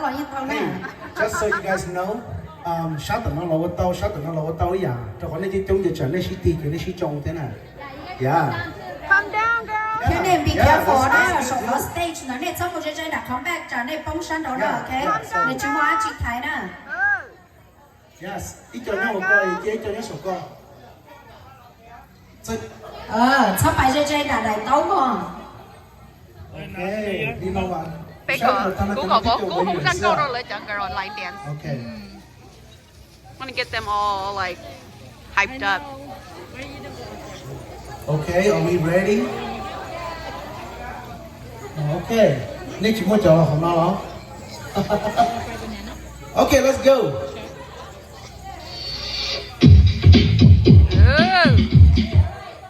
Just so you guys know, um, sab tom no los ua tau, sab tom no los ua tau ib yam, rau qhov nej coob coob ces tsam nej sib tig ces nej sib tsoo thiab na. Yeah. Thiab nej be careful na, saum qhov stage ntawd nej txhob mus ze ze nram qhov back tsam nej poob sab nraud na, ok? Nws tsis muaj dab tsi thaiv na. Yes, ib co nyob hauv ko, cia ib co nyob saum ko. Txhob pais ze ze nram daim ntaub mog. Peb kom kuv kom Vov Kub hu zaj nkauj rau lawv cov girl line dance. Okay. Want to get them all, like, hyped up. Okay, are we ready? Okay, nej tsis muaj cov los hauv no los? Okay, let's go.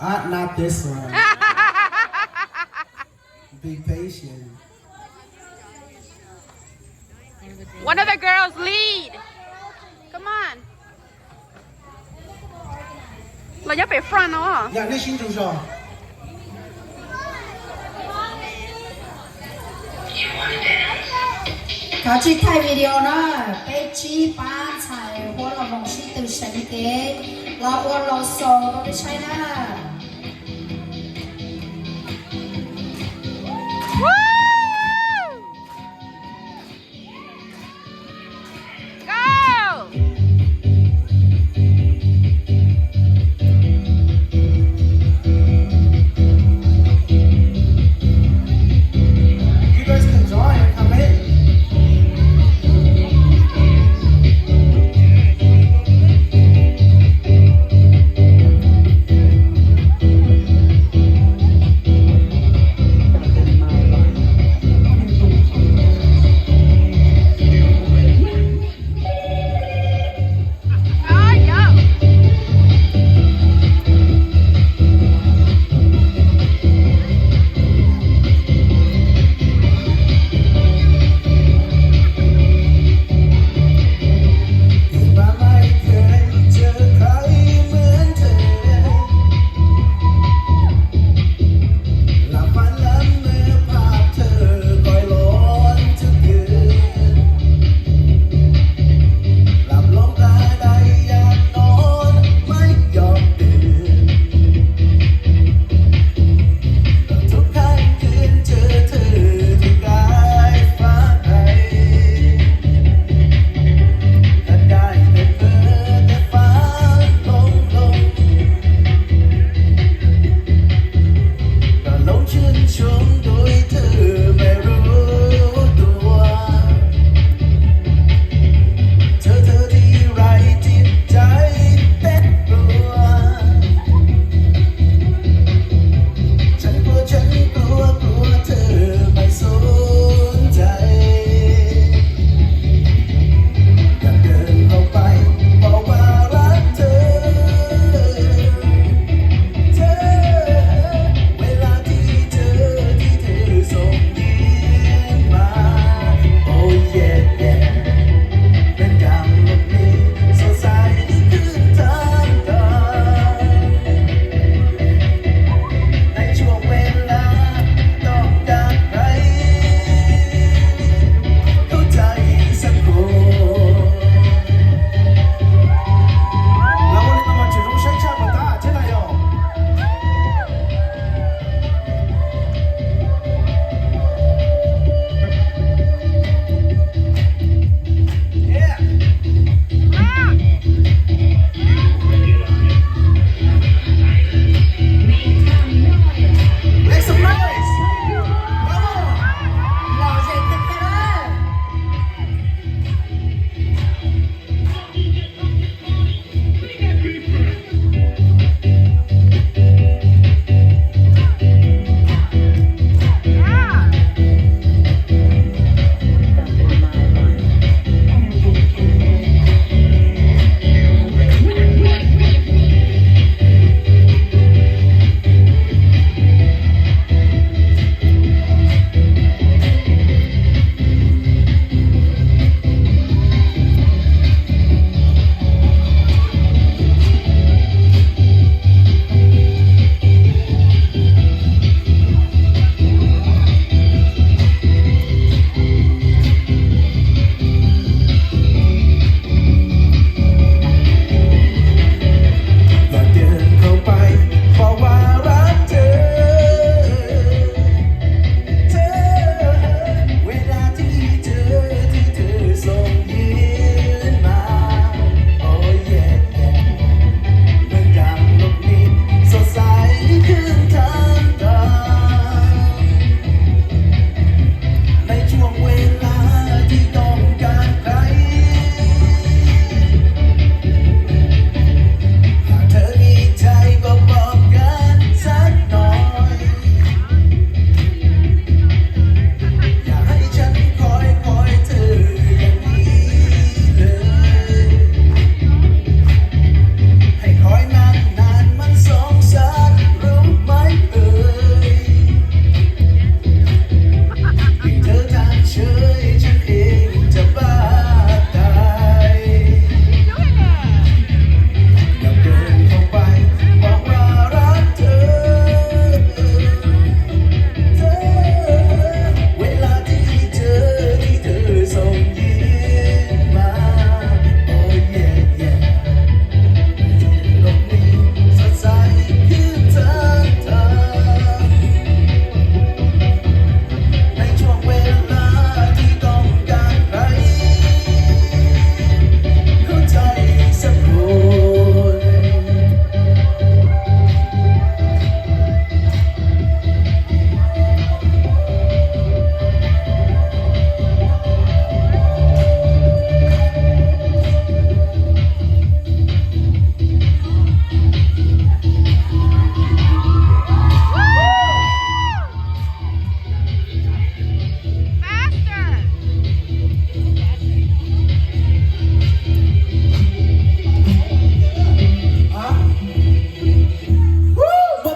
Ah, not this one. Be patient. One of the girls lead. Come on. Los nyob pem front no. Yog nej sib ntsug zog. Koj tsis thaij video na, peb tsib pab ntxhais huab los moos sib tw seev kev los ua laus xaus rau peb saib na. You guys can join, come in.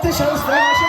Sawv xev los seb